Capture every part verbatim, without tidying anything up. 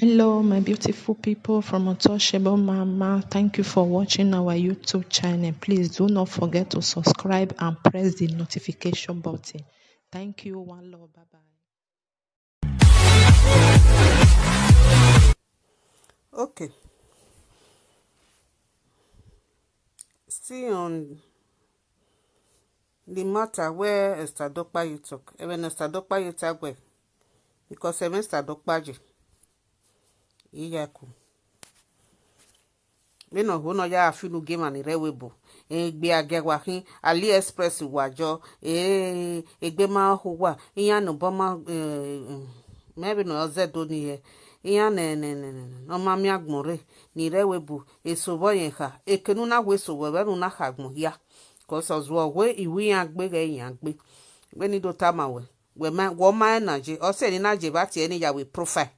Hello, my beautiful people from Untouchable Mama. Thank you for watching our YouTube channel. Please do not forget to subscribe and press the notification button. Thank you. One love. Bye bye. Okay. Still on the matter where Esther Dokpa you talk. Even Esther Dokpa you talk well. Because even Esther Dokpa je. Iyaku. Vbene ọ ho ne ọ ya fi unu gie emwa ni rre ẹvbo ebo, egbe agiẹn wa khin, AliExpress wa jọ, eh, egbe ma ho uwa, iran ne obọ ma, eh, mẹ vbene ọ zẹdẹ ni hẹ, iran ne, ne, ne, ne, ne ọ ma miẹn agbọn rre, ni rre ẹvbo ebo, eso vbe ọyẹn kha, eke ne u na hu eso vbe ẹvbo ne u na kha agbọn hia, cos ọ zuọ wẹ iwu iran gbe ghẹ iran gbe. Vbene I do tama wẹ, wẹ ma, wẹ ọ ma rẹn na je, ọ sẹ ne I na je vbe a tie ẹre ne I ya ru profile.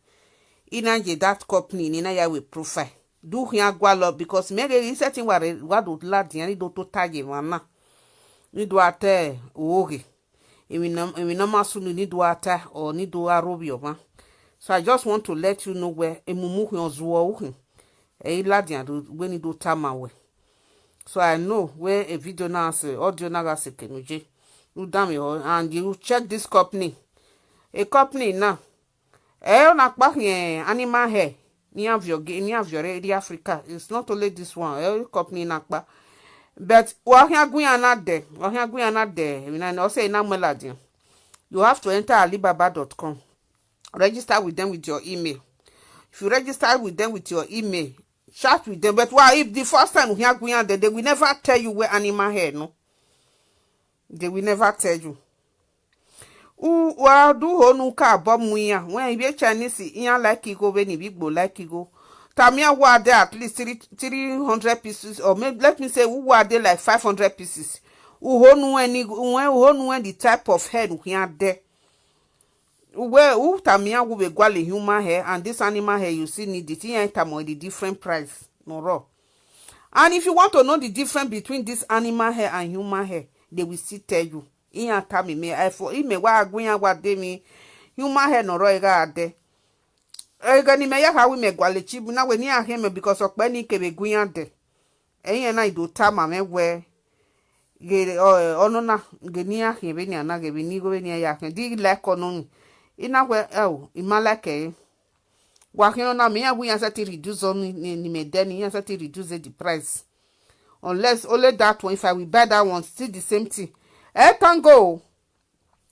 I na ye that company ne I na ya ru profile. Do khian gualọ, because mẹ ghe ghe I sẹtin wa rre, wa do ladian, ni do tota ye emwa na. Ni do a ta ohoghe. Emwi ne, emwi ne ọ ma sunu ni do a ta, or ni do a rre ovbi ọmwa. So I just want to let you know wẹ emumu khian ọ zuọ ukhin. Ẹ i ladian do, wẹ ni do tama wẹ. So I know where a video na sẹ, audio na gha sẹ kẹ ne u ye. U danmwehọ, and you check this company. A company na, ẹ i na kpa khian animal hair, ne iran viọ ge, ne iran viọ rre, rre Africa. It's not only this one, ẹ i company na kpa. But wa khian gu iran na dẹ, wa khian gu iran na dẹ, emwi na, ọ sẹ ne I na mu ẹn ladian. You have to enter alibaba dot com. Register with them with your email. If you register with them with your email, chat with them. But wa, if the first time u khian gu iran dẹ, they will never tell you where animal hair nọ. They will never tell you. U, wa do ho ne u ka bọ mu iran. Wẹ ivbi Chinese, iran like igho vbene ivbi Igbo like igho. Tama iran wa dẹ at least three, three hundred pieces, or maybe, let me say, u wa dẹ like five hundred pieces. U ho ne u rẹn ni, u rẹn, u ho ne u rẹn the type of hair u khian dẹ. Uwẹ, u tama iran wẹ u vbe gualọ human hair and this animal hair you still need it. Iran tama the different price ne ọ rrọọ. And if you want to know the difference between this animal hair and human hair, they will still tell you. Iran tama mẹ, I for, imẹ wa gu iran wa dẹ emwi human hair ne ọ rrọọ gha dẹ. Ẹghẹ ne imẹ ya kha wẹ imẹ gualọ chibi na wẹ ne iran khian mẹ, because ọkpẹ ni kevbe gu iran dẹ. Ẹi rẹn na, I do tama mwẹ wẹ, ghe, ọ, ọnọna, ghe ne iran khian vbenian na, ghe vbene igho vbenian ya khian, de I like ọnọni. I na wẹ, ẹo, I ma like ẹre. Wa khian ọna, mẹ iran wẹ iran sẹtin reduce ọni, ni, ni mẹ dẹ ni, iran sẹtin reduce the price. Unless only that one, if I will buy that one, still the same thing. Eh, thank God.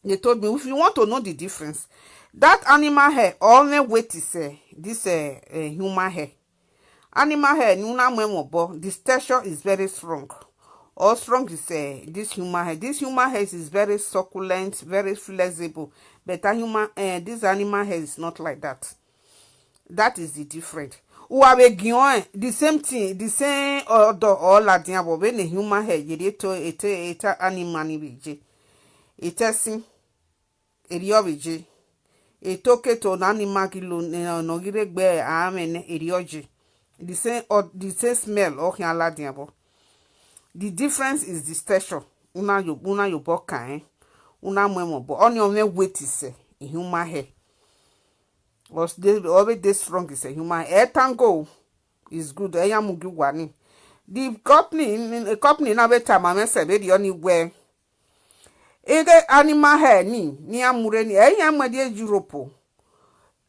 They told me, if you want to know the difference, that animal hair, ọ mwẹ weight is, eh, this, eh, eh, human hair. Animal hair, ni u na mu ẹmwẹ obọ, the texture is very strong. Or strong is, eh, this human hair. This human hair is very succulent, very flexible. But that human, eh, this animal hair is not like that. That is the difference. Uwa vbe giẹn ọnrẹn, the same thing, the same ọdọ ọ ladian vbọ vbene human hair ye rhie eto, eto, eto animal ni vbe ye. Eto ẹsin, erriọ vbe ye. Eto keto ne animal ghi lo, ne, ne ọ ghi rre egbe amwẹ nẹ, erriọ ye. The same, ọ, the same smell ọ khian ladian vbọ. The difference is the texture. U na yo, u na ye obọ kan rẹn, u na mu ẹmwẹ obọ. Ọni ọ mwẹ weight is, eh, human hair. Ọ vbe dey strong is a human. Eh, thank God. It's good. Ẹ ya mu gi uwa ni. The company, company na vbe tama mwẹ sẹ vberriọ ni wẹ, ighe animal hair ni, ne iran mu rre ni, ẹ i yan mu ẹdẹ Europe o.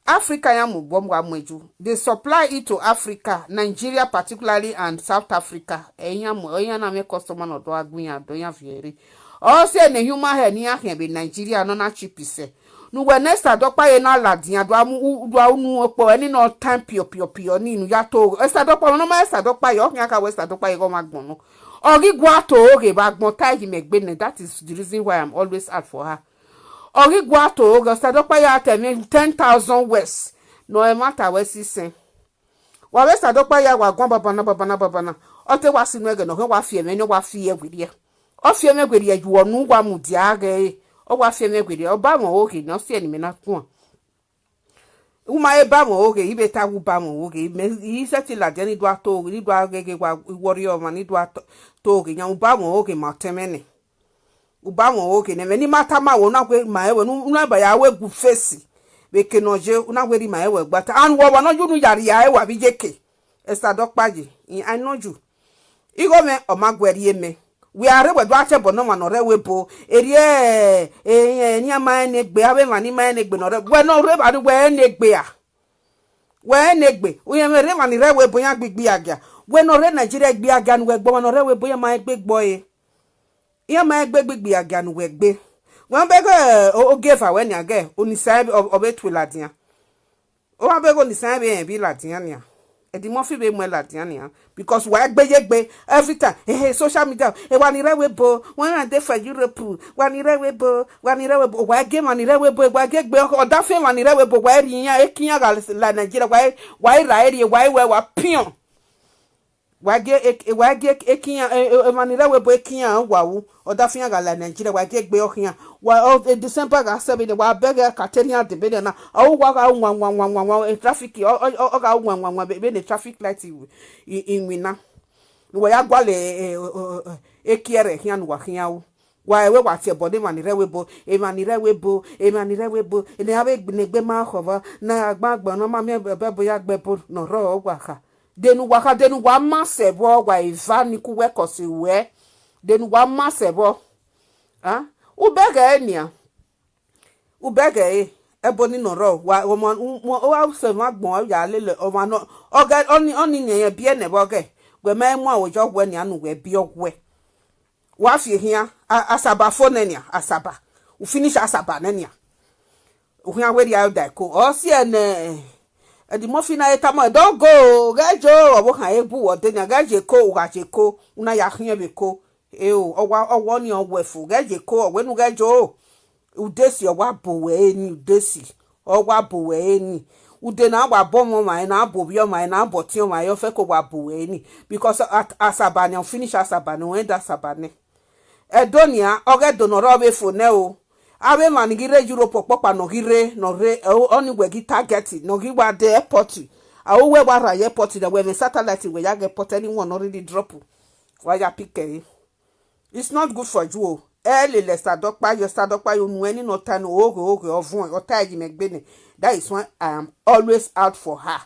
Africa iran mu obọ wa mu ẹyu. They supply it to Africa, Nigeria particularly and South Africa. Ẹ i yan mu, ẹ i yan na mwẹ customer ne ọ do gha gu iran, do iran viẹ rre. Ọ sẹ ne human hair ne iran khian vbe Nigeria nọ na cheap sẹ. Ne uwẹ ne Esther Dokpaye na ladian, do a mu, u, do a unu ọkpọ ẹni nọ time piọ, piọ, piọ ni ne u ya to. Esther Dokpaye, nọ ma Esther Dokpaye, ọ khian ka wẹ Esther Dokpaye ghe ọmwa agbọn nọ. Ọ ghi gua to oghe vbe agbọn ta yi mẹ gbe nẹ. That is the reason why I'm always hard for her. Ọ ghi gua to oghe, Esther Dokpaye a tẹ mwẹ ten thousand words. Ne ọ ẹmwata wẹ si sẹn. Wa vbe Esther Dokpaye wa guan babana, babana, babana. Ọ te wa si nu ẹghẹ ne ọ khian wa fi ẹmwẹ ni, ọ wa fi ẹre werriẹ. Ọ fi ẹmwẹ werriẹ ye uwọ ne uwa mudia ghe ẹre. Ọ wa fi ẹmwẹ werriẹ. Ọ ba mwẹ oghe ne ọ si ẹre ne imẹ na guan. U ma he ba mwẹ oghe, I vbe ta wẹ u ba mwẹ oghe. Mẹ, I sẹtin ladian ni do a to oghe, ni do a gheghe wa iwọrriọ ọmwa, ni do a to, to oghe yan, u ba mwẹ oghe ma ọtẹn mwẹ nẹ. U ba mwẹ oghe nẹ, mẹ ni ma tama wẹ, u na wẹ ma rẹn wẹ, u na ba ya wẹ good face. vbe eke ne ọ ye, u na wẹ rhie ima ẹvbo ẹgba ta. And wẹ ọmwa ne ọ ye unu ya rhie ẹvbo avbe iyeke. Esther Dọkpaye, I know you. Igho mwẹ ọ ma guẹ rhie mẹ. Wẹ a rre wẹ do a tie ẹbọ ne ọmwa ne ọ rre ẹvbo ebo, erriọ, eh, eh, ne iran ma rẹn ne egbe, avbe emwa ni ma rẹn ne egbe ne ọ rre, wẹ ne ọ rre evbare wẹ rẹn ne egbe a. Wẹ rẹn ne egbe, uyẹnmwẹ rre emwa ni rre ẹvbo ebo iran gbe igbiagia. Wẹ ne ọ rre Nigeria igbiagia ne uwẹ gbe, ọmwa ne ọ rre ẹvbo ebo iran ma rẹn egbe gbe ọre. Iran ma rẹn egbe gbe igbiagia ne uwẹ gbe. Wẹ bẹghe o-, ogieva wẹ nian ghe, Onisan ọ, ọ vbe tue ladian. Ọ ma vbe ghe Onisan vbe rẹn vbe ladian nian. Eddy Murphy vbe muẹn ladian nian. Because wa gbe ye gbe every time. Ehe, social media. Ewa ni rre ẹvbo ebo. When I dey for Europe. Wa ni rre ẹvbo ebo. Wa ni rre ẹvbo ebo. Wa gie emwa ni rre ẹvbo ebo. Wa gie egbe ọdafian emwa ni rre ẹvbo ebo. Wa rhie iran, eke iran gha la Nigeria. Wa, wa ra erriọ. Wa wẹ wa piọn. Wa gie ek-, wa gie ek-, ekian, e, e, emwa ni rre ẹvbo ebo ekian wa ru, ọdafian gha la Nigeria, wa gie egbe ọ khian. Wa, ọ, e, December gha sẹ vbene, wa bẹghe ka te rhian debe na. Ọ wa gha ru wan, wan, wan, wan, wan, e, traffic, ọ, ọ, ọ, ọ gha ru wan, wan, wan, vbe, vbene traffic light i, i, iwinna. Ne uwa ya gualọ, e, e, o, o, o, ekiẹrẹ khian ne uwa khian ru. Wa ẹvbo wa tie ẹbọ ne emwa ni rre ẹvbo ebo, emwa ni rre ẹvbo ebo, emwa ni rre ẹvbo ebo, ne a vbe gbe ne egbe ma khọvbọ, ne a gba agbọn ne ọ ma miẹn ẹbọ ya gbe ẹbọ ne ọ rrọọ, ọ wa kha. De ne uwa kha, de ne uwa ma sẹ vbọ, wa eva ni ku wẹ kọse ruẹ, de ne uwa ma sẹ vbọ. A? U bẹghe ẹre nian, u bẹghe ẹre, ẹbọ ni nọ rrọọ, wa, ọmwa, u, u, u, wa sẹ emwa agbọn, wa ya lele ọmwa nọ, ọghe, ọni, ọni ne irẹn biẹ nẹ vbe ọghẹ, wẹ ma mu aro yọ wẹ nian ne uwẹ biẹ ọwẹ. Wa fi ehia, a-, Asaba fo nẹ nian, Asaba. U finish Asaba nẹ nian. U khian wẹ rhie aro da ẹko. Ọ si ẹnẹ, Eddy Murphy na re tama, "Don't go, ghẹ yo, ọvbokhan e bu wẹ ọdẹ nian, ghẹ ye ẹko, u gha ye ẹko, u na ya khian vbe ẹko." Eo, ọ wa, ọ wa ọni ọ wẹ fo, ghẹ ye ẹko, ọ wẹ ne u ghẹ yo. Udesi ọ wa bo wẹ ẹre ni, Udesi. Ọ wa bo wẹ ẹre ni. Ude na wa bọ ọmwa ọmwa ẹre, na bọ ovbi ọmwa ẹre, na bọ ọtiẹn ọmwa ẹre, ọ fẹko wa bo wẹ ẹre ni. Because a-, Asaba nian, u finish Asaba nẹ, u end Asaba nẹ. Ẹdo nian, ọghe Ẹdo ne ọ rre ọvbe fo nẹ o. Avbe emwa ni ghi rre Europe ọkpọkpa ne ọ ghi rre, ne ọ rre, ọ, ọni wẹ ghi target, ne ọ ghi wa de airport. A, u wẹ wa rra ye airport na, wẹ mwẹ satellite, wẹ ya ghe airport, anyone ne ọ rhirhi drop, wa ya pick ẹre. It's not good for you o. Ẹ lele Esther Dọkpaye, Esther Dọkpaye, unu ẹni ne ọ ta ne oghe oghe ọ vuọn, ọ ta yi mẹ gbe nẹ. That is why I am always out for her.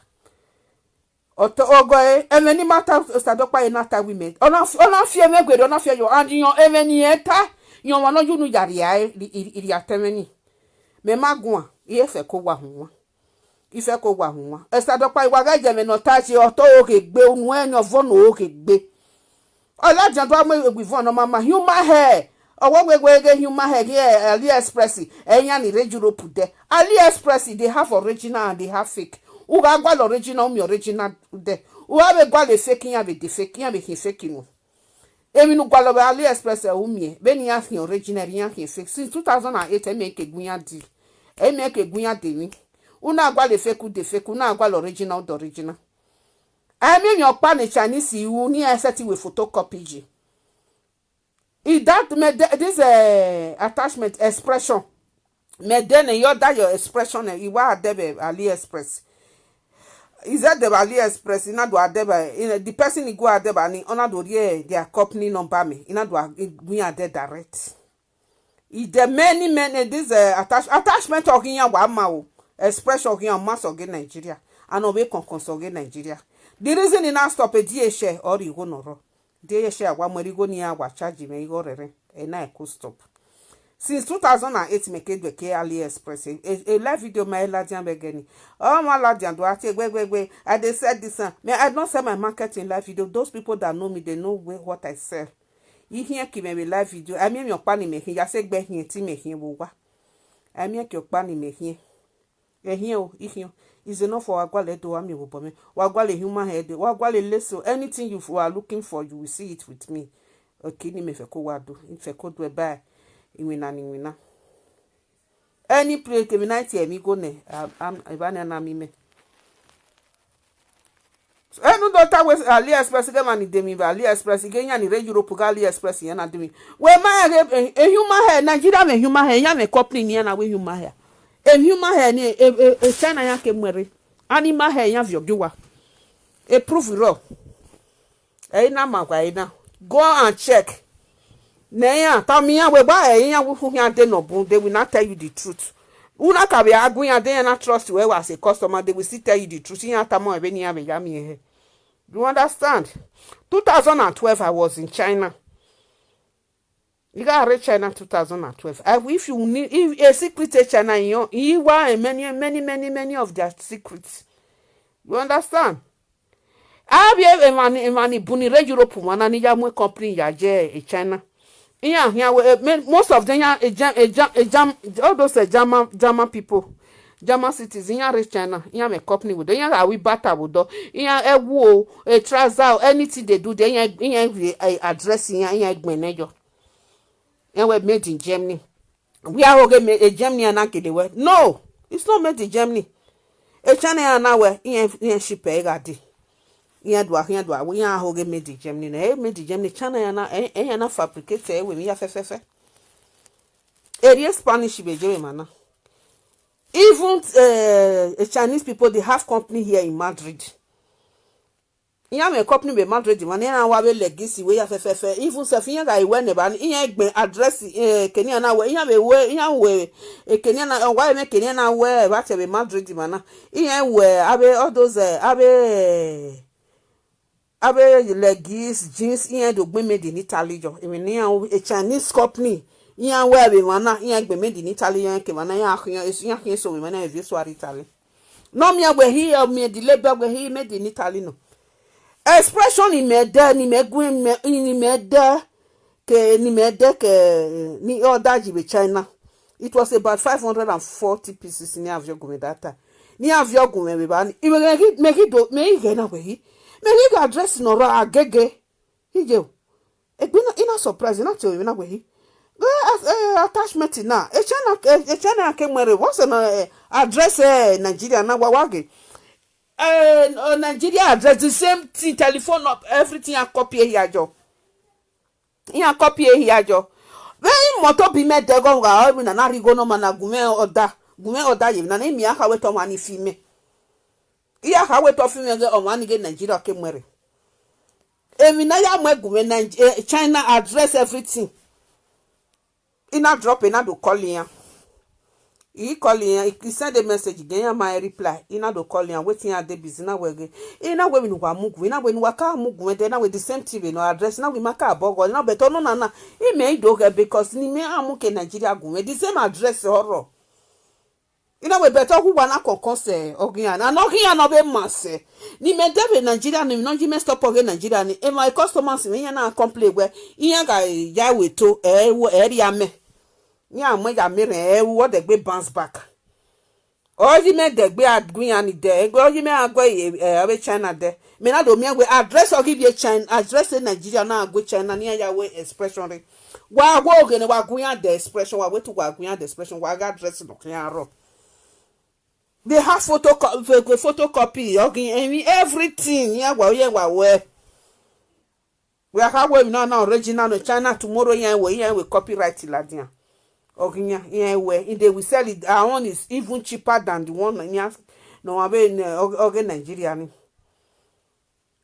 Ọtọ ọgọ ẹ, ẹmwẹ ne ima ta Esther Dọkpaye na ta wi mẹ. Ọ na fi, ọ na fi ẹmwẹ guerriọ, ọ na fi ẹyọ, and iyan ẹmwẹ ne irẹn ta, iyan ọmwa ne ọ ye unu ya rhie ẹre, rhie, rhie, rhie atẹmwẹ ni. Mẹ ma guan, I fẹko wa hunwan. I fẹko wa hunwan. Esther Dọkpaye, wa ghẹ ye ẹmwẹ ne ọ ta ye, ọtọ oghe gbe, unu ẹni ọvo ne oghe gbe. Ọ ladian do mu egbe ivọn ne ọ ma ma human hair. Ọ wẹ wẹ wẹ ghe human hair ghi AliExpress, ẹ iran ni rre Europe dẹ. AliExpress, they have original and they have fake. U gha gualọ original, u miẹn original dẹ. U gha vbe gualọ fake, iran vbe de fake, iran vbe khian fake nuẹn. Emwi ne u gualọ vbe AliExpress, ẹ, u miẹn, vbene iran khian original, iran khian fake. Since two thousand and eight, ẹ miẹn ke gu iran di. Ẹ miẹn ke gu iran de emwi. U na gualọ fake, u de fake, u na gualọ original, u de original. Ẹ miẹn emwi ọkpa ne Chinese ru, ne iran sẹtin wẹ photocopy yi. Is that mẹ de-, this, eh, attachment expression? Mẹ de ne I order your expression, eh, I wa dẹ vbe AliExpress. I zẹ dẹ vbe AliExpress, I na do a dẹ vbe, eh, the person I go a dẹ vbe ni, ọ na do rhie their company number mẹ, I na do a gu iran dẹ direct. I de many, many, this, eh, attach-, attachment ọ ghi iran wa ma o, expression ọ ghi iran ma sẹ ọghe Nigeria, and ọ vbe kọnkọn sẹ ọghe Nigeria. The reason I na stop, e die share ọ rhie igho ne ọ rrọọ. Die share wa mu ẹre igho ne iran wa charge mwẹ igho rẹrẹ, ẹ na ẹ ko stop. Since two thousand and eight, mẹ ke do ẹke AliExpress. A, a, a live video ma ladian vbe ẹghẹ ni. Ọ ma ladian do a tie gbe gbe gbe. I dey sell this one. Me, I don't sell my market in live video. Those people that know me, they know where, what I sell. I khian ke mwẹ vbe live video. A miẹn emwi ọkpa ne imẹ khian, ya sẹ egbe khian te imẹ khian vbe owa. A miẹn ke ọkpa ne imẹ khian. Ẹ hiẹn o, I khian. Is enough for wa gualọ do wa miẹn vbe obọ mwẹ. Wa gualọ human hair dẹ, wa gualọ lace o. Anything you are looking for, you will see it with me. Okay, ne imẹ fẹko wa do. I fẹko do ẹ ba iwinna ne iwinna. Any place kevbe na tie ẹmwẹ igho nẹ, a, a, evba nian na miẹn imẹ. Enu do ta wẹ AliExpress, ghe emwa ni de emwi vbe AliExpress, ghe iran ni rre Europe ghe AliExpress iran na de emwi. Wẹ ma rẹn ghe, eh, eh, human hair, Nigeria mwẹ human hair, iran mwẹ company ne iran na wẹ human hair. Eh, human hair ni, eh, eh, eh, China iran ke mu ẹre. Animal hair iran viọ gie uwa. Eh, proof rrọọ. Ẹ i na ma wa ẹre na. Go and check. Ne iran, tama iran wẹ, wa ẹ iran wu khian de nọ bun, they will not tell you the truth. Una ka vbe argue iran, de iran na trust wẹ as a customer, they will still tell you the truth. Iran tama mwẹ vbene iran vbe ya miẹn hẹ. You understand? Two thousand and twelve, I was in China. I gha rre China two thousand and twelve. I, if you need, if a secret e China, you, you are many, many, many, many of their secrets. You understand? Avbe emwa ni, emwa ni bun ni rre Europe, emwa na ni ya mu company ya je e China. Iran khian we, eh, men-, most of them, iran, eh, Jam-, eh, Jam-, eh, Jam-, all those, eh, German, German people, German citizens, iran rre China, iran mwẹ company vbe odọ, iran gha ru bata vbe odọ, iran ẹwu o, eh, trouser o, anything they do there, iran, iran vbe, eh, address iran, iran gbẹnnẹ yọ. Iran wẹ made in Germany. Wẹ a ho ghe me-, eh, Germany na gele wẹ. No, it's not made in Germany. E China iran na wẹ, iran, iran ship ẹre gha dee. Iran dua, iran dua, wẹ iran ho ghe made in Germany na. Eh, made in Germany, China iran na, eh, eh, iran na fabricate ẹre, wẹ emwi hia fẹfẹfẹ. Erriọ Spanish vbe je vbe emwa na. Even, eh, eh, Chinese people, they have company here in Madrid. Iran mwẹ company vbe Madrid, emwa ne iran wa vbe leggings wẹ hia fẹfẹfẹ. Even self, iran gha re wẹ nẹ evba ni, iran gbẹn address, eh, eke ne iran na wẹ, iran vbe wẹ, iran wẹ, eke ne iran na, ọ wa mwẹ eke ne iran na wẹ, vbe a te vbe Madrid emwa na. Iran wẹ, avbe, all those, eh, avbe, avbe leggings, jeans, iran do gbẹn made in Italy yọ. Emwi ne iran, a Chinese company, iran wẹ vbe emwa na, iran gbẹn made in Italy yọ, ke emwa na, iran khian, iran khian eso vbe emwa na, vbe eso a rre Italy. Ne ọ miẹn wẹ hi, ọ miẹn the label wẹ hi made in Italy nọ. Expression ni mẹ dẹ, ni mẹ gu mẹ, ni mẹ dẹ, ke ni mẹ dẹ ke ni order yi vbe China. It was about five hundred and forty pieces ne iran viọ gu mwẹ that time. Ne iran viọ gu mwẹ vbe evba ni. Mẹ ghi, mẹ ghi do, mẹ ghi ghẹ na wẹ hi. Mẹ ghi ghe address ne ọ rrọọ agege. Iye o. Egbe na, I na surprise, I na tie orinmwi na wẹ hi. Ghe, eh, attachment na, e China, eh, e China ke mu ẹre, what's an, eh, address, eh, Nigeria na, wa, wa ghe. Eh, uh, Nigeria address, the same thing, telephone up, everything, iran copy ehia yọ. Iran copy ehia yọ. Vbe imoto bi mẹ dẹgọ gha, ọ emwi na na rhie igho ne ọmwa na gu mwẹ order, gu mwẹ order ye emwi na, ne I miẹn akha wẹ te ọmwa ni fi mẹ. I ya kha wẹ te ọ fi mwẹ ghe ọmwa ni ghe Nigeria ke mu ẹre. Emwi na ya mu ẹgu mwẹ, Nige-, eh, China address everything. I na drop, I na do call iran. I call iran, I send a message, ghe iran ma reply. I na do call iran, wetin iran dey busy na wẹ ghe. I na wẹ emwi ne uwa mu gu, I na wẹ ne uwa ka mu gu mwẹ dẹ, I na wẹ the same thing vbe ne address, I na wẹ I ma ka bọ gọ, I na bẹtẹ ọnọna na, I mẹ I do ghẹ because ne imẹ a mu ke Nigeria gu mwẹ, the same address ọrọ. I na wẹ bẹtẹ ọ gu uwa na kọnkọn sẹ ọghe iran, and ọghe iran ne ọ vbe ma sẹ. Ne imẹ dẹ vbe Nigeria ni, emwi ne ọ yi mẹ stop ọghe Nigeria ni, emwa customers mwẹ iran na complain wẹ, iran gha ya ẹre to, ẹ ru, ẹ rhie amẹ. Iran mu ya miẹn rẹn, ẹ ru, ọ dẹgbe bounce back. Ọ yi mẹ dẹgbe a gu iran ni dẹ, egbe ọ yi mẹ a gu ẹ, ẹ, avbe China dẹ. Mẹ na do miẹn wẹ address ọghe ivbi China, address Nigeria na gu China, ne iran ya wẹ expression rre. Wa wẹ oghene wa gu iran the expression, wa wẹ te wa gu iran the expression, wa ghe address nọ khian rrọọ. They have photoco-, pho-, photocopy, ọghe emwi, everything, iran wa, iran wa wẹ. Wẹ a kha wẹ emwi na na original nọ China, tomorrow iran wẹ, iran wẹ copyright ladian. Ọghe iran, iran wẹ, they will sell it, our own is even cheaper than the one iran, ne ọmwa vbe ne, ọghe, ọghe Nigeria ni.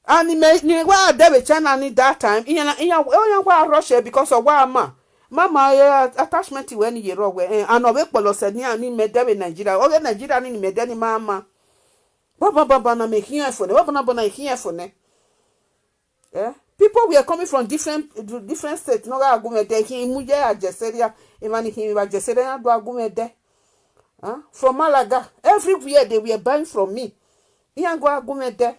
And ni mẹ, ni wa dẹ vbe China ni that time, iran, iran, iran wa rush because ọ wa ma. Ma ma, eh, attachment wẹ ni ye rrọọ wẹ, eh, and ọ vbe kpọlọ sẹ ni, ni mẹ dẹ vbe Nigeria. Ọghe Nigeria ni, ni mẹ dẹ ni ma ma. Baba, baba na mẹ khian fo nẹ, baba na, baba na khian fo nẹ. Eh? People were coming from different, different states, ne ọ gha gu mwẹ dẹ, I khian mu ye Algeria, emwa ni khian vbe Algeria, iran do gu mwẹ dẹ. Huh? From Malaga, everywhere they were buying from me. Iran gha gu mwẹ dẹ.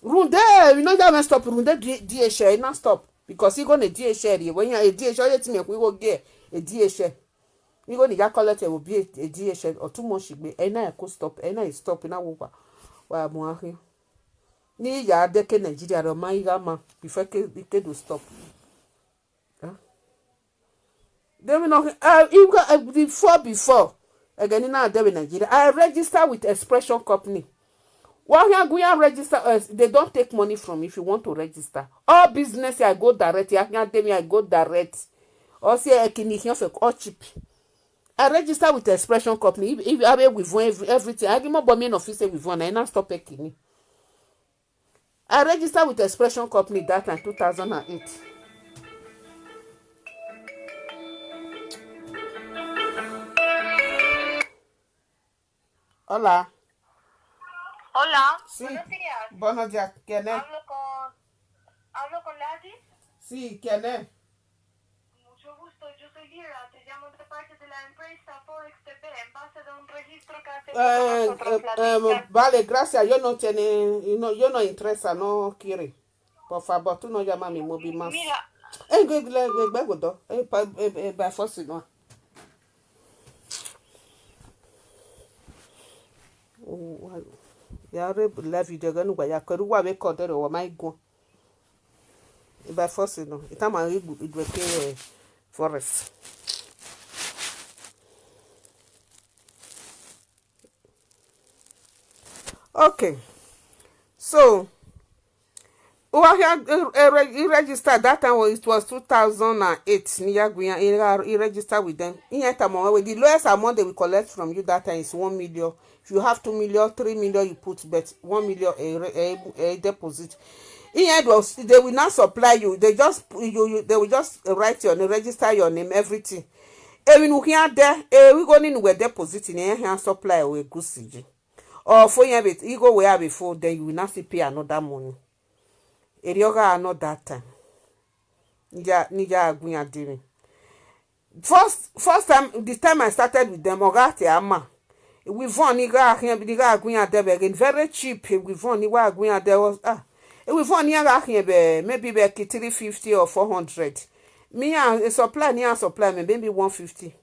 Rhunmwuda emwi ne ọ ya mwẹ stop, rhunmwuda D-, D H L na stop. Because igho ne D H L rhie, wẹ iran, e D H L ye te imẹ khu igho gie e D H L. Igho ni ya collect ẹvbo bi e D H L, ọ too much gbe, ẹ na ya ko stop, ẹ na ya stop, ẹ na wo wa, wa mu a khian. Ne I ya dẹ ke Nigeria rre, ọ ma i gha ma, before ke, ke do stop. Huh? Then we no, uh, you got, uh, before, before, again, in our day in Nigeria, I register with Expression Company. Wa khian gu iran register, uh, they don't take money from me if you want to register. All business, I go direct, I can't tell me I go direct. Or say, eh, kini khian fẹ, all cheap. I register with Expression Company. If, if I be with one, every, everything, I give my bomb in office with one, I not stop a kini. I register with Expression Company that time, two thousand and eight. Hola. Hola. Sí. Buenos días. Buenos días. ¿Quién es? Hablo con, hablo con Lady. Sí, ¿quién es? Mucho gusto, yo soy Lira, te llamo de parte de la empresa Forex T V en base de un registro que hacemos con Eh, nosotros, eh, la eh, vale, gracias. Yo no tiene, yo no, yo no interesa, no quiere. Por favor, tú no llama a mi móvil más. Mira. Eh, gbe, gbe, gbe, gbe, gbe, eh, pa, eh, eh, by force no. Oh, wa-, ya re live video ghe nu wa ya kẹrẹ uwa vbe kọ dẹrẹ wa ma i guan. By force no. Ita ma ghi gu iduẹ ke, eh, Forex. Okay. So, uwa hia, eh, eh, re-, he registered that time, when it was two thousand and eight, ni ya gbe iran, he ra-, he register with them. Iran tama mwẹ wẹ, the lowest amount they will collect from you that time is one million. If you have two million, three million you put, but one million a re-, a, a deposit. Iran do, they will not supply you. They just, you, you, they will just write your name, register your name, everything. Emwi ne u khian dẹ, e, igho ni ne uwẹ deposit ni, iran khian supply ẹ ru egusi yi. Ọ fo iran vbe, igho wẹ a vbe fo, then you will not still pay another money. Erriọ gha nọ that time. Ne I ya, ne I ya gu iran dinmwi. First, first time, the time I started with them, ọ gha te a ma. Wivon ni gha khian, ni gha gu iran dẹ vbe ẹghẹ, very cheap, wivon ni wa gu iran dẹ, ah, wivon ni iran gha khian vbe, maybe vbe ki three fifty or four hundred. Me iran, a supply ni iran supply me, maybe one fifty.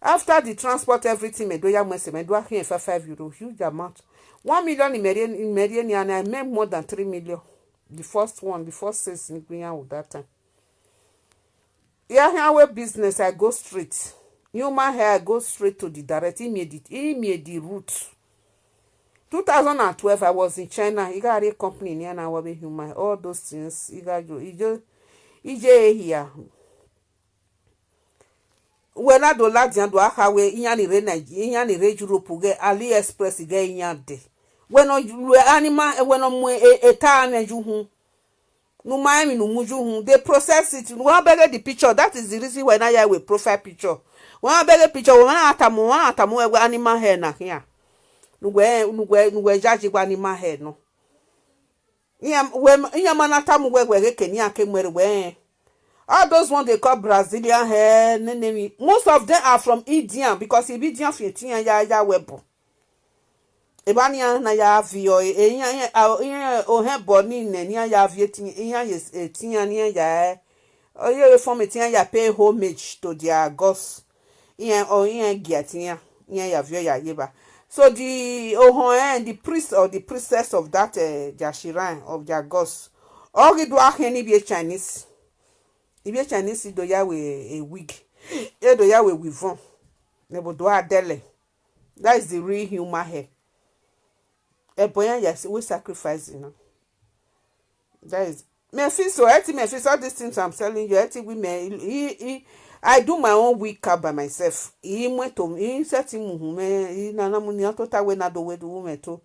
After the transport, everything, mẹ do ya mu ẹse, mẹ do a khian five, five euro, huge amount. One million ni mẹ rhie, ni mẹ rhie nian, I make more than three million. The first one, the first sales ni gbe iran with that time. Ya khian wẹ business, I go straight. Human hair, I go straight to the direct. He made it, he made the route. Two thousand and twelve, I was in China. I gha rhie company nian na wa vbe human, all those things. I gha yo, I yo, I ye here. Wẹ na do ladian do a kha wẹ iran ni rre Nige-, iran ni rre Europe ghẹ AliExpress ghẹ iran dẹ. Wẹ nọ lu animal, wẹ nọ mu e-, eta mwẹ ye uhun. Ne u ma rẹn emwi ne u mu ye uhun, they process it. Wẹ na bẹghe the picture, that is the reason why na ya we profile picture. Wẹ na bẹghe picture, wẹ na tama, wẹ na tama wẹ animal hair na khian. Ne uwẹ, ne uwẹ, ne uwẹ yayi wẹ animal hair nọ. Iran, wẹ, iran ma na tama uwẹ wẹ ghe ke ne iran ke mu ẹre wẹ rẹn. All those ones they call Brazilian hair, nene emwi. Most of them are from India because if India fi etiyan ya, ya wẹ bu. Evba nian na ya viọ, e, e, iran, iran, a, iran ohẹn bọ ni nẹ, ne iran ya viọ etiyan, iran ye etiyan ne iran ya, ọ ye form etiyan ya pay homage to their gods. Iran, ọ, iran gia etiyan, iran ya viọ ya ye evba. So the ohọn ẹn, the priest or the priestess of that, eh, their shrine, of their gods, ọ ghi do a khian ne ivbi Chinese. Ivbi Chinese do ya we a wig. E do ya we wivon. Ne bo do a dẹlẹ. That is the real human hair. Ẹbọ iran ya we sacrifice na. That is, Mephisto, ẹ ti Mephisto, all these things I'm telling you, ẹ ti wi mẹ, I, I, I do my own wig cap by myself. I mu eto, I set mu uhun mẹ, I na na mu ni tota wẹ na do wẹ do wu mẹ to.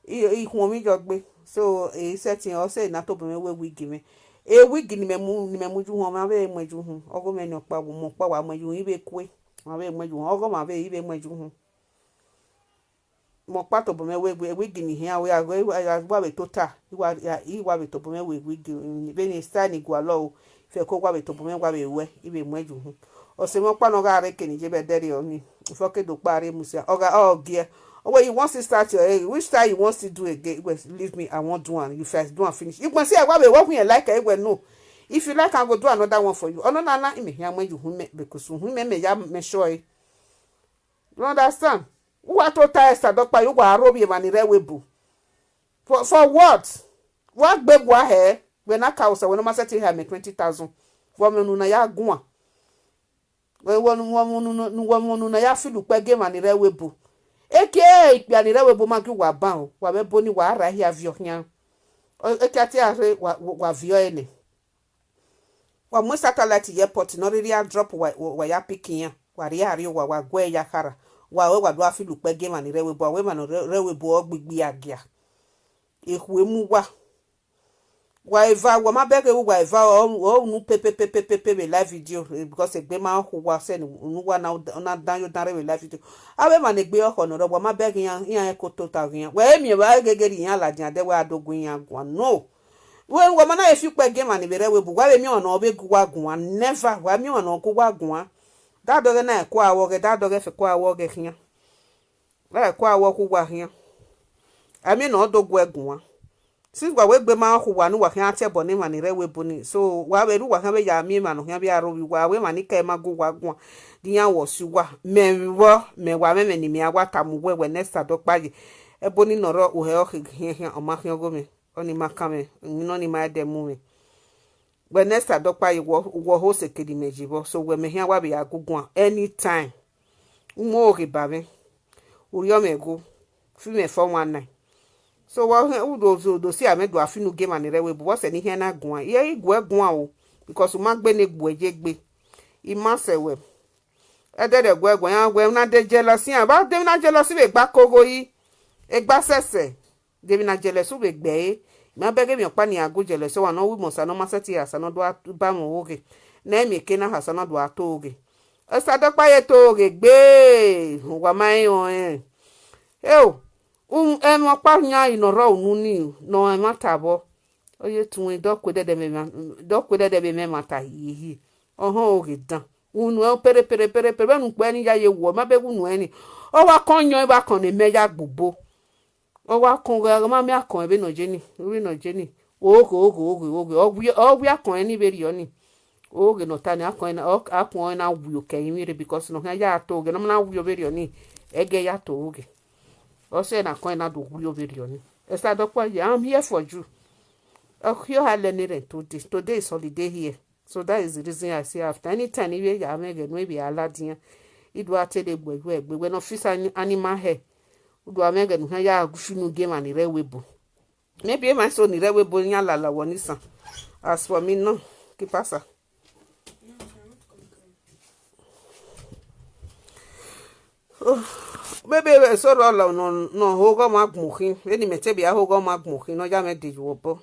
I, I khuọnmwi yọ gbe. So, I set, ọ sẹ na tobọ mwẹ wẹ wig mwẹ. E wig ni mẹ mu, ni mẹ mu ju uhun, ọ ma vbe mu ju uhun. Ọghe mwẹ ni ọkpa wo, mu ọkpa wa mu ju uhun, I vbe kue. Ọ ma vbe mu ju uhun, ọghe ọ ma vbe, I vbe mu ju uhun. Mẹ ọkpa tobọ mwẹ wẹ, wẹ, wig ni hia, wẹ, a, a, a, wa vbe tota, I wa, I wa vbe tobọ mwẹ wẹ wig, vbene style ni gualọ o, fẹko wa vbe tobọ mwẹ wa vbe ruẹ, I vbe muẹ ye uhun. Ọse mwẹ ọkpa ne ọ gha rre eke ne I ye vbe ẹdẹrriọ ni, ifo ke do kpa rre musia, ọ gha, ọ giẹ. Ọ wẹ, you want to start your, eh, which style you want to do again? Well, leave me, I won't do am. You first do am finish. You can say, I wa vbe, wa khian like, I well, no. If you like, I go do another one for you. Ọ nọ na na, I mẹ hia muẹ ye uhun mẹ, because uhun mẹ, mẹ ya, mẹ sure. You understand? Uwa tota Esther dọkpa yo, uwa aro vbe emwa ni rre ẹvbo ebo. For, for what? Wa gbe gua hẹ, wẹ na ka Osa, wẹ ne ọ ma sẹtin hẹ mẹ twenty thousand. Vbe ọmọ unu na ya guan. Wẹ, wẹ, wẹ, wẹ, wẹ, wẹ, wẹ na ya feel ukpẹ gie emwa ni rre ẹvbo ebo. Eke ikpia ni rre ẹvbo ebo ma gie uwa ban o, wa vbe ebo ni wa ra hia viọ khian. Ọ, eke a te a rre, wa, wa, wa viọ ẹre nẹ. Wa mu satellite ye airport ne ọ rhirhi a drop wa, wa, wa ya pick iran, wa rhie a rrie owa, wa gu ẹre ya khara, wa ru ẹre wa do a feel ukpẹ gie emwa ni rre ẹvbo ebo, wa wẹ emwa ni rre, rre ẹvbo ebo ọ gbigbi a gia. Ekhue mu uwa. Wa eva, wa ma bẹghe vbe uwa eva, ọ, ọ unu pepepepepe vbe live video, eh, because egbe ma khu uwa sẹ ne unu uwa na, na dan yo dan rre vbe live video. Avbe emwa ne egbe ọkhọ nọ rre, wa ma bẹghe iran, iran ko tota ghe iran. Wẹ i miẹn vbe a ghe ghe rre iran ladian dẹ, wẹ a do gu iran guan. No. Wẹ, wa ma na ye fi ukpẹ gie emwa ni vbe rre ẹvbo ebo, wa vbe miẹn ọmwa ne ọ vbe gu uwa guan. Never, wa miẹn ọmwa ne ọ gu uwa guan. Dadọghẹ na ẹko a vbe ọghẹ, dadọghẹ fẹko a vbe ọghẹ khian. Ẹko a vbe ọghẹ uwa khian. Ẹmwẹ ne ọ do gu ẹre guan. Since wa wẹ egbe ma khu uwa ne uwa khian tie ẹbọ ne emwa ni rre ẹvbo ebo ni. So, wa vbe rre uwa khian vbe ya miẹn emwa ne ọ khian vbe aro vbe uwa, wẹ emwa ni ka ma gu uwa guan, de iran wọ si uwa. Mẹ vbọ, mẹ wa mwẹ ẹmwẹ ne imẹ a wa tama uwẹ, wẹ ne Esther Dọkpaye. Ẹbọ ni nọ rre, uhẹ ọ khian khian, ọ ma khian ọghomwẹ, ọni ma kan mwẹ, emwi nọ ni ma ẹdẹ mu mwẹ. Wẹ ne Esther Dọkpaye, wọ, wọ ho sekedi mẹ ye vbọ, so wẹ mẹ khian wa vbe ya gu guan anytime. U mu oghe ba mwẹ, u rhiọmwẹ ẹgho, fi mwẹ four one nine. So, wẹ u do, do, do si amẹ do a fi unu gie emwa ni rre ẹvbo ebo, vbọsẹ ne I khian na guan, I i gu ẹre guan o, because u ma gbe ne gbuẹ ye egbe. I ma sẹ wẹ. Ẹdẹdẹ gu ẹre guan, iran wẹ na de jealous iran, vbe de na jealous vbe gba kogho yi, egba sẹsẹ. De vbe na jealous vbe gbe ẹre. I ma bẹghe emwi ọkpa ne iran gu jealous, ọmwa ne ọ ru imẹ Osa ne ọ ma sẹtin ha Osa ne ọ do ba mwẹ oghe, ne ẹ i miẹn eke na ha Osa ne ọ do to oghe. Esther Dọkpaye to oghe gbe, wa ma rẹn ọnrẹn. Eo, u, ẹmwẹ ọkpa yan ne ọ rre unu ni, ne ọ ẹmwata vbọ. Ọ ye tuẹn, dọ ku ẹdẹdẹ vbe emwa, dọ ku ẹdẹdẹ vbe emwa ẹmwata hiehiere. Ọ họn oghe dan. Unu ẹre pere, pere, pere, pere, vbene ukpẹ ni ya ye wọ, ma bẹghe unu ẹre ni. Ọ wa kọn yọn evba kọn ne mẹ ya gbe obo. Ọ wa kọn ghe, ma miẹn akọn vbene ọ ye ni, vbene ọ ye ni. Oghe, oghe, oghe, oghe. Ọ wi, ọ wi akọn ẹre ni vberriọ ni. Oghe ne ọ ta ni, akọn ẹre na, ọ, akọn ẹre na wi okẹ ẹrinmwi rre, because ne ọ khian ya to oghe, ne ọ ma na wi vberriọ ni, ẹgẹ ya to oghe. Ọ sẹ ne akọn ẹre na do wi vberriọ ni. Esther Dọkpaye, I'm here for you. Okhiọ ha lẹ ne rẹn today. Today is holiday here. So that is the reason I say after. Anytime I vbe ya mwẹ ẹghẹ ne u vbe a ladian, I do a te rre gbe uwẹ egbe, wẹ ne ọ fi sa ni, a ni ma hẹ. U do a mwẹ ẹghẹ ne u khian ya fi unu gie emwa ni rre ẹvbo ebo. Maybe emwa eso ni rre ẹvbo ebo iran lala wọ ni san. As for me, no. Kipasa. Maybe eso rrọọ nọ, nọ ho ghe ọmwa agbọn khin, vbene imẹ te bia ho ghe ọmwa agbọn khin, ne ọ ya mwẹ de ye obọ.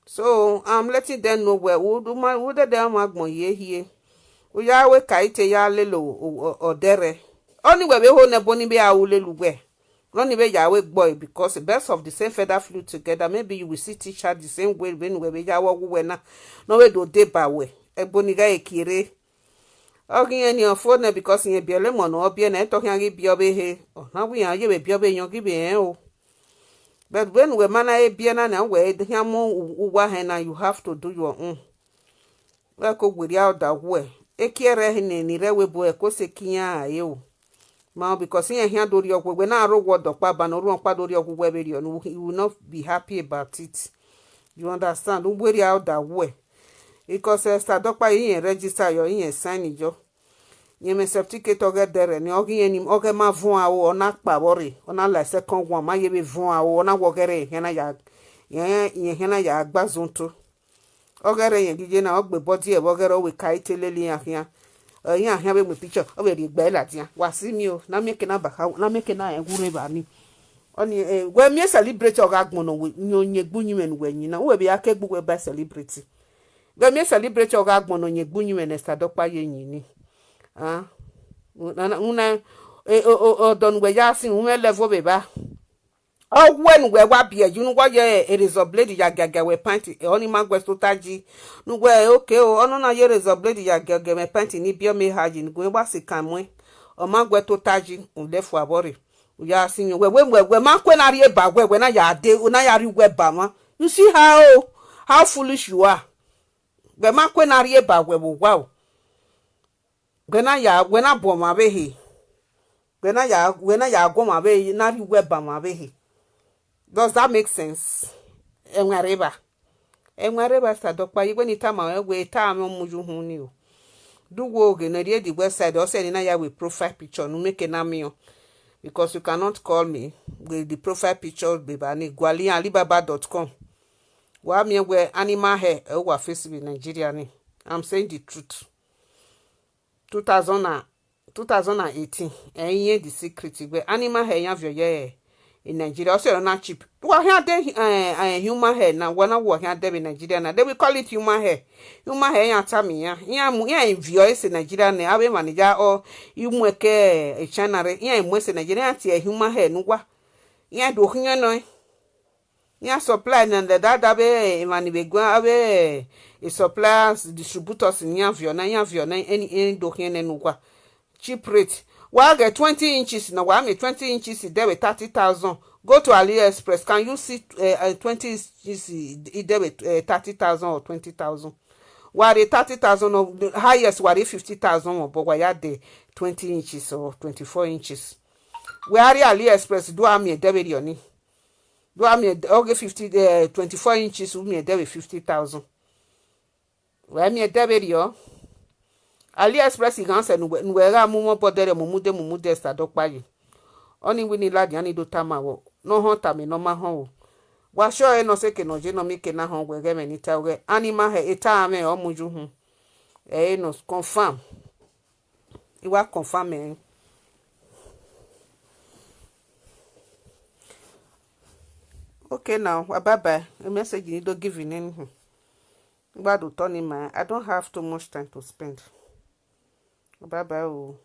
So, I'm letting them know wẹ u do ma, u dẹdẹ ọmwa agbọn hiehiere. U ya wẹ ka I te ya lele o, o, o, ọdẹrẹ. Ọni wẹ vbe ho nẹ, ẹbọ ni vbe a ru lele uwẹ. Nọ ni vbe ya ru egbe ọe, because birds of the same feather flew together, maybe you will see teacher the same way vbene uwẹ vbe ya wọ ọghe uwẹ na, ne ọ vbe do deba wẹ, ẹbọ ni ghẹ kie rre. Ọ ghi rẹn ni ọ fo nẹ, because irẹn biẹ ọre emọ ne ọ biẹ na, etọ khian ghi biẹ ọvbehe, ọ na wẹ iran ye vbe biẹ ọvbehe, ọ ghi vbe rẹn o. But vbene uwẹ ma na he biẹ na, ne uwẹ khian mu u-, uwa hẹ na, you have to do your own. Wẹ ko werriẹ ọda wuẹ, ekiẹrẹ ne ni rre ẹvbo ebo ẹko sẹ ke iran rae o. Ma, because irẹn khian do rhie ọghe, wẹ na rre owa ọdọ ọkpa ba ne orhuọn ọkpa do rhie ọghe uwẹ vberriọ, you will not be happy about it. You understand? U werriẹ ọda wuẹ. Because Esther Dọkpaye, irẹn register yọ, irẹn sign yọ. Irẹn mwẹ certificate ọghe ẹdẹrẹ ni, ọ ghi rẹn ni, ọghe ma vuọn aro, ọ na kpa vbọ rre, ọ na la second one, ma ye vbe vuọn aro, ọ na wẹ ọghe ẹre khian na ya, irẹn, irẹn khian na ya gba zon to. Ọghe ẹre irẹn ghi ye na, ọ gbe body ẹvbo ọghe ẹre, ọ wẹ ka I te lele iran khian. Ẹ, iran khian vbe mu picture, ọ vbe rhie egbe ẹre ladian. Wa si mi o, na miẹn eke na ba kha, na miẹn eke na rẹn wu rre evba ni. Ọni, eh, wẹ miẹn celebrate ọghe agbọn nọ, wẹ, yan egbe uyinmwẹ ne uwẹ yin na, uwẹ vbe ya ke egbe uwẹ ba celebrate. Wẹ miẹn celebrate ọghe agbọn nọ, yan egbe uyinmwẹ ne Esther Dọkpaye yin ni. Ah, una, una, eh, o, o, ọdọ ne uwẹ ya sin, u mwẹ level vbe evba. Ọ wẹ ne uwẹ wa biẹ yi, ne uwẹ ye razor blade ya giagia wẹ pant, eh, ọni ma guẹ tota yi. Ne uwẹ, okay o, ọnọna ye razor blade ya giagia mwẹ pant ni biẹ ọmọ eha yi, ne uwẹ wa sikan muẹn, ọ ma guẹ tota yi, u lẹ fua vbọ rre. U ya sin yọ, wẹ, wẹ, wẹ, wẹ ma kue na rhie ba wẹ, wẹ na ya de, u na ya rhie uwẹ ba mwa. You see how, how foolish you are? Wẹ ma kue na rhie ba wẹ vbe owa o. Wẹ na ya, wẹ na bu ọmwa vbe ehe. Wẹ na ya, wẹ na ya gu ọmwa vbe ehe, na rhie uwẹ ba ọmwa vbe ehe. Does that make sense? Ẹwaẹn rre evba. Ẹwaẹn rre evba, Esther Dọkpaye, wẹ ne I tama ruẹ wẹ, eta mwẹ ọ mu ye uhunmwu ni o. Do wo ghe ne rhie the website, ọ sẹ ne I na ya wẹ profile picture ne u miẹn eke na miẹn. Because you cannot call me with the profile picture vbe evba ni, gualọ iran alibaba dot com. Wa miẹn wẹ animal hair, ẹ, wa face vbe Nigeria ni. I'm saying the truth. Two thousand and, two thousand and eighteen, ẹ i yen the secret wẹ animal hair yan viọ ye Nigeria, ọ sẹ ọre ọ na cheap. Wa khian de, eh, eh, human hair na, wa na wọ khian de vbe Nigeria na, they will call it human hair. Human hair, iran tama iran, iran mu, iran viọ ẹse Nigeria nẹ, avbe emwa ni ya ọ, i mu ẹkẹ, eh, China rre, iran mu ẹse Nigeria, iran tie human hair ne uwa. Iran do khian nọ, iran supply ne da da vbe emwa ni vbe guan, avbe, eh, suppliers, distributors ne iran viọ na, iran viọ na, eni, eni do khian nẹ ne uwa. Cheap rate. Wa ghẹ twenty inches na, wa miẹn twenty inches de vbe thirty thousand. Go to AliExpress. Can you see, eh, eh, twenty inches i de vbe, eh, thirty thousand or twenty thousand? Wa rhie thirty thousand, or the highest, wa rhie fifty thousand, but wa ya de twenty inches or twenty-four inches. Wẹ a rrie AliExpress, do a miẹn de vberriọ ni. Do a miẹn, ọ ghe fifty, eh, twenty-four inches, u miẹn de vbe fifty thousand. Wẹ miẹn de vberriọ. AliExpress ghan sẹ ne uwẹ, ne uwẹ gha mu mwẹ obọ dẹrriọ, mu mude, mu mude, sa dọkpa ye. Ọni wini ladian ni do tama vbọ, ne ọ họn tama ne ọ ma họn o. Wa sure ẹre nọ sẹ eke ne ọ ye ne ọ miẹn eke na họn wẹ ghẹ ẹmwẹ ne I ta ruẹ, a ni ma hẹ eta mwẹ ọ mu ye uhunmwu. Ẹre nọ confirm. I wa confirm ẹre. Okay now, wa bye bye. A message ni do give nene họn. Gba do tọ ni ma, I don't have too much time to spend. Bye bye o.